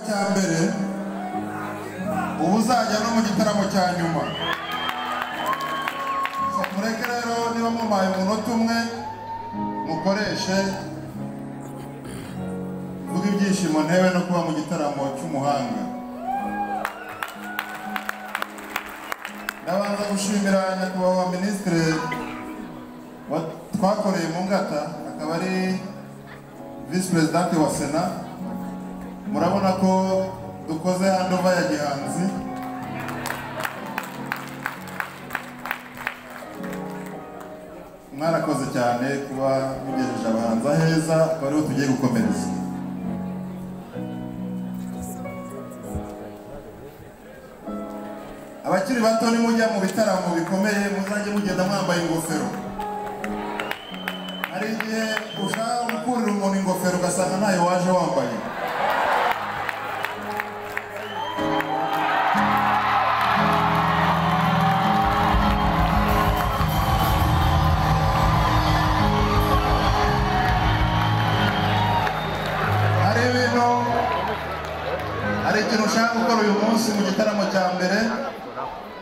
Cya mbere ubu uzajya no mu gitaramo cya nyuma. So, mureke rero niba mumpaye umunota umwe mukoreshe mvuge ibyishimo ntewe no kuba mu gitaramo cy'umuhanga. Ndabanza gushimira nyakubahwa minisitiri twakoreye mu ngata, akaba ari visi perezidante wa Sena. Murabona ko dukoze handover ya gihanzi. Mwarakoze cyane kuba mugejeje abahanzi aheza, akaba ariho tugiye gukomereza. Abakiri bato nimujya mu bitaramo bikomeye muzajye mugenda mwambaye ingofero. Hari igihe ushaka gukurira umuntu ingofero ugasanga ntayo waje wambaye. Hari ibintu, hari ikintu ushaka gukora uyu munsi mu gitaramo cya mbere,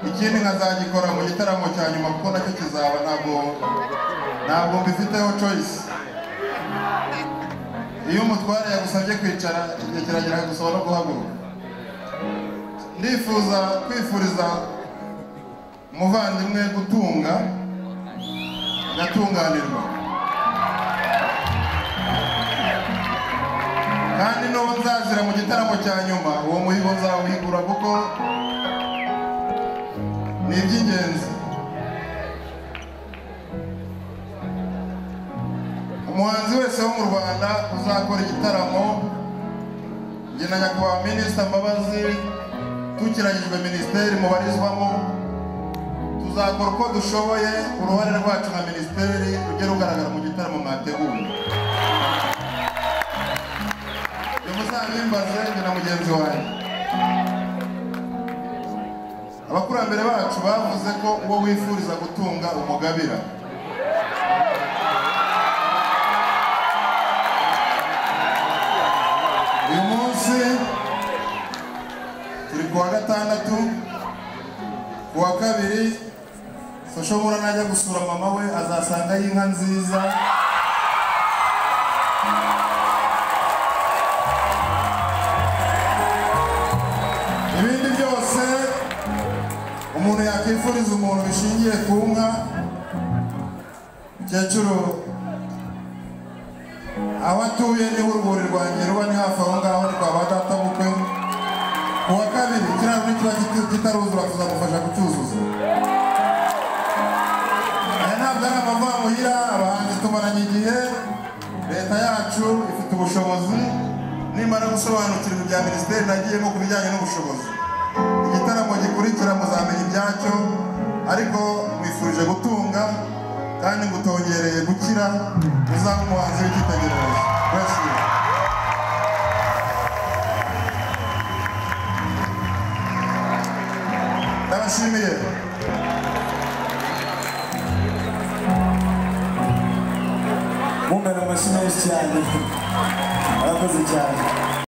ikindi nkazagikora mu gitaramo cya nyuma kuko nacyo kizaba, ntabwo mbifiteho choice. Iyo umutware yagusabye kwicara igihe kiragera akagusaba no guhaguruka. Ndifuza kwifuriza umuvandimwe gutunga agatunganirwa, kandi n'ubu nzazira mu gitaramo cya nyuma uwo muhigo nzawuhigura kuko ni iby'ingenzi. Umuhanzi wese wo mu Rwanda uzakora igitaramo, njye na nyakubahwa minisita Mbabazi tukiragijwe minisiteri mubarizwamo, tuzakora uko dushoboye uruhare rwacu nka minisiteri rujye rugaragara mu gitaramo mwateguye. Muzabimbaze njye na mugenzi wanjye. Abakurambere bacu bavuze ko uwo wifuriza gutunga umugabira. Uyu munsi turi kuwa gatandatu, kuwa kabiri Social Mula najya gusura mama we azasanga inka nziza. Ibindi byose umuntu yakwifuriza umuntu bishingiye ku nka, mukecuru aho atuye niho urwuri rwanjye ruba, ni hafi aho ngaho, ni kwa ba data bukwe. Kuwa kabiri ikiraro nikiba kitaruzura tuzamufasha kucyuzuza. Aya ntabwo ari amavamuhira, abahanzi tumaranye igihe, leta yacu ifite ubushobozi. Nimara gusobanukirwa ibya minisiteri nagiyemo ku bijyanye n'ubushobozi, igitaramo gikurikira muzamenya ibyacyo, ariko mwifurije gutunga kandi ngutongereye gukira, uzaba umuhanzi w'icyitegererezo. Bless you. Ndabashimiye. Mumbere amashyi menshi cyane, arakoze cyane.